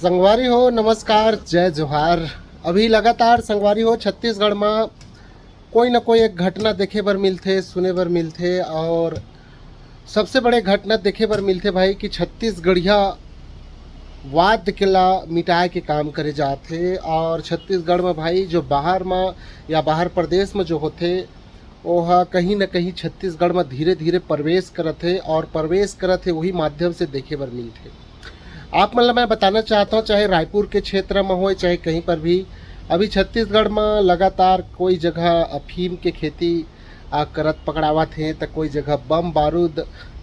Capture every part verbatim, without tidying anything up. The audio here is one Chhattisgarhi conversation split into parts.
संगवारी हो, नमस्कार, जय जोहार। अभी लगातार संगवारी हो, छत्तीसगढ़ में कोई ना कोई एक घटना देखे बर मिलथे, सुने बर मिलथे, और सबसे बड़े घटना देखे बर मिलथे भाई कि छत्तीसगढ़िया वाद के ला मिटाए के काम करे जात हे। और छत्तीसगढ़ में भाई जो बाहर में या बाहर प्रदेश में जो होथे, ओहा कहीं ना कहीं छत्तीसगढ़ में धीरे धीरे प्रवेश करत हे, और प्रवेश करत हे वही माध्यम से देखे बर मिलथे। आप मन ला मैं बताना चाहता हूँ, चाहे रायपुर के क्षेत्र में होय, चाहे कहीं पर भी, अभी छत्तीसगढ़ में लगातार कोई जगह अफीम के खेती आ, करत पकड़ावत हे, त कोई जगह बम बारूद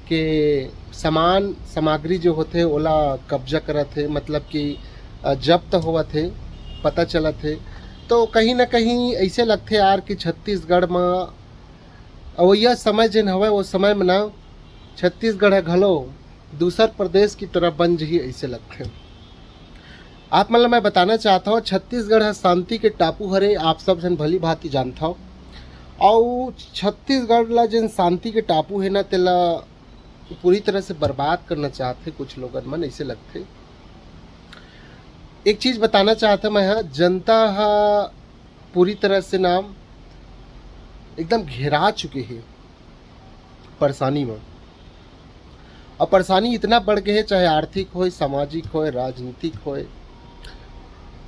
के सामान सामग्री जो होथे ओला कब्जा करत हे, मतलब कि अ, जब्त होवत हे, पता चलत हे। तो कहीं ना कहीं ऐसे लगथे यार कि छत्तीसगढ़ में अवइया समय जेन हवय, वो समय में ना छत्तीसगढ़ ह घलो दूसर प्रदेश की तरह बन जही, ऐसे लगथे। आप मन ला मैं बताना चाहत हव, छत्तीसगढ़ ह शांति के टापू हरे, आप सब झन भली भांति जानथव। अउ छत्तीसगढ़ ला जेन शांति के टापू हे ना, तेला पूरी तरह से बर्बाद करना चाहथे कुछ लोगन मन, ऐसे लगथे। एक चीज बताना चाहत हव मैं ह, जनता ह पूरी तरह से ना एकदम घेरा चुके हे परेशानी में। और परेशानी इतना बढ़ गए हे, चाहे आर्थिक होय, सामाजिक होय, राजनीतिक होय,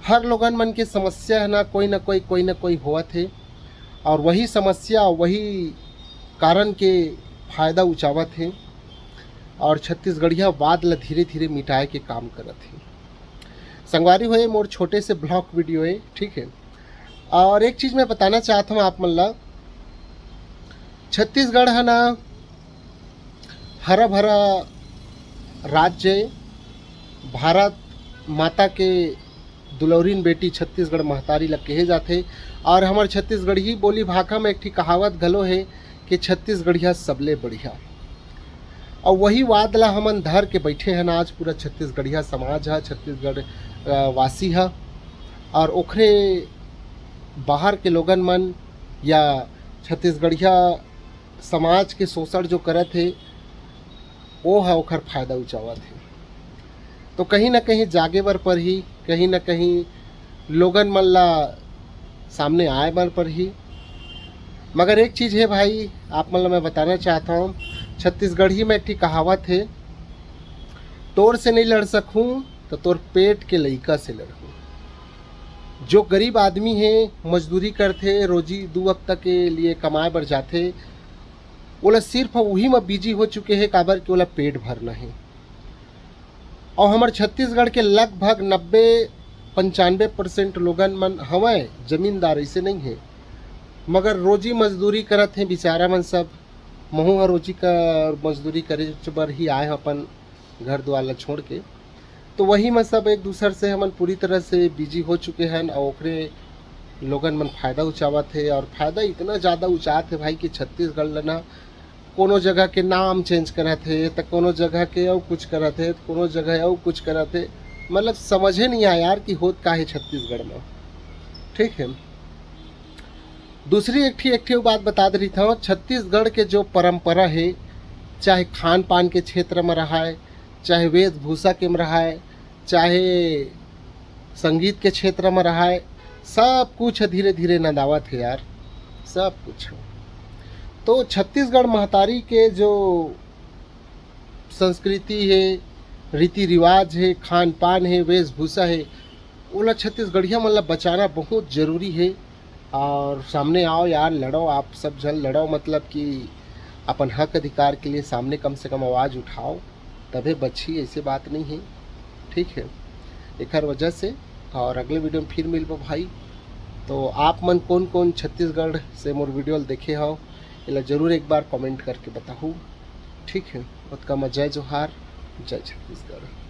हर लोगन मन के समस्या है ना, कोई ना कोई, कोई ना कोई होवत हे, और वही समस्या, वही कारण के फायदा उठावत हे, और छत्तीसगढ़िया वाद ला धीरे धीरे मिटाए के काम करत हे। संगवारी हो, ये मोर छोटे से ब्लॉग वीडियो है, ठीक है। और एक चीज मैं बताना चाहत हूँ आप मन ला, छत्तीसगढ़ है ना, हरा भरा राज्य, भारत माता के दुलौरिन बेटी छत्तीसगढ़ महतारी ला कहे जाथे। और हमर छत्तीसगढ़ी बोली भाखा में एक ठी कहावत घलो है कि छत्तीसगढ़िया सबले बढ़िया। और वही वाद ला हमन धर के बैठे हन आज, पूरा छत्तीसगढ़िया समाज ह, छत्तीसगढ़, अ, वासी ह, और ओखरे बाहर के लोगन मन या छत्तीसगढ़िया समाज के शोषण जो करत हे, वो ह ओखर फायदा उठावत हे। तो कहीं ना कहीं जागे बर परही, कहीं ना कहीं लोगन मन ला सामने आए बर परही। मगर एक चीज है भाई, आप मन ला मैं बताना चाहता हूँ, छत्तीसगढ़ी में एक ठी कहावत है, "तोर से नहीं लड़ सकूँ तो तोर पेट के लइका से लड़ूँ।" जो गरीब आदमी है, मजदूरी करथे, रोजी दू वक्त के लिए कमाए बर जाथे, ओला सिर्फ उही में बिजी हो चुके हे, काबर के ओला पेट भरना हे। और हमर छत्तीसगढ़ के लगभग नब्बे पंचानबे परसेंट लोगन मन हवय जमींदार, ऐसे नहीं है, मगर रोजी मजदूरी करत हे बेचारा मन सब। महू ह रोजी का मजदूरी करे बर ही आए हन अपन घर दुआर ला छोड़ के। तो वही में सब एक दूसर से हमन पूरी तरह से बिजी हो चुके हन, और ओकरे लोगन मन फायदा उचावत हे, और फायदा इतना ज़्यादा उचात हे भाई कि छत्तीसगढ़ ला ना कोनो जगह के नाम चेंज करत हे, त कोनो जगह के अउ कुछ करत हे, त कोनो जगह अउ कुछ करत हे। मतलब समझे नहीं आया यार कि होत का हे छत्तीसगढ़ में। ठीक है, दूसरी एक ठी, एक ठी बात बता दे रही था, छत्तीसगढ़ के जो परंपरा है, चाहे खान पान के क्षेत्र में रहा है, चाहे वेशभूषा के में रहा है, चाहे संगीत के क्षेत्र में रहा है, सब कुछ धीरे धीरे नंदावत है यार, सब कुछ। तो छत्तीसगढ़ महतारी के जो संस्कृति है, रीति रिवाज है, खान पान है, वेशभूषा है, ओला छत्तीसगढ़िया मन ला बचाना बहुत जरूरी है। और सामने आओ यार, लड़ो, आप सब झन लड़ो, मतलब कि अपन हक अधिकार के लिए सामने कम से कम आवाज़ उठाओ, तभे बची, ऐसे बात नहीं है, ठीक है। एकर वजह से और अगले वीडियो में फिर मिलबो भाई। तो आप मन कौन कौन छत्तीसगढ़ से मोर वीडियो ल देखे हो, एला जरूर एक बार कमेंट करके बताहू, ठीक है। ओतका म जय जोहार, जय छत्तीसगढ़।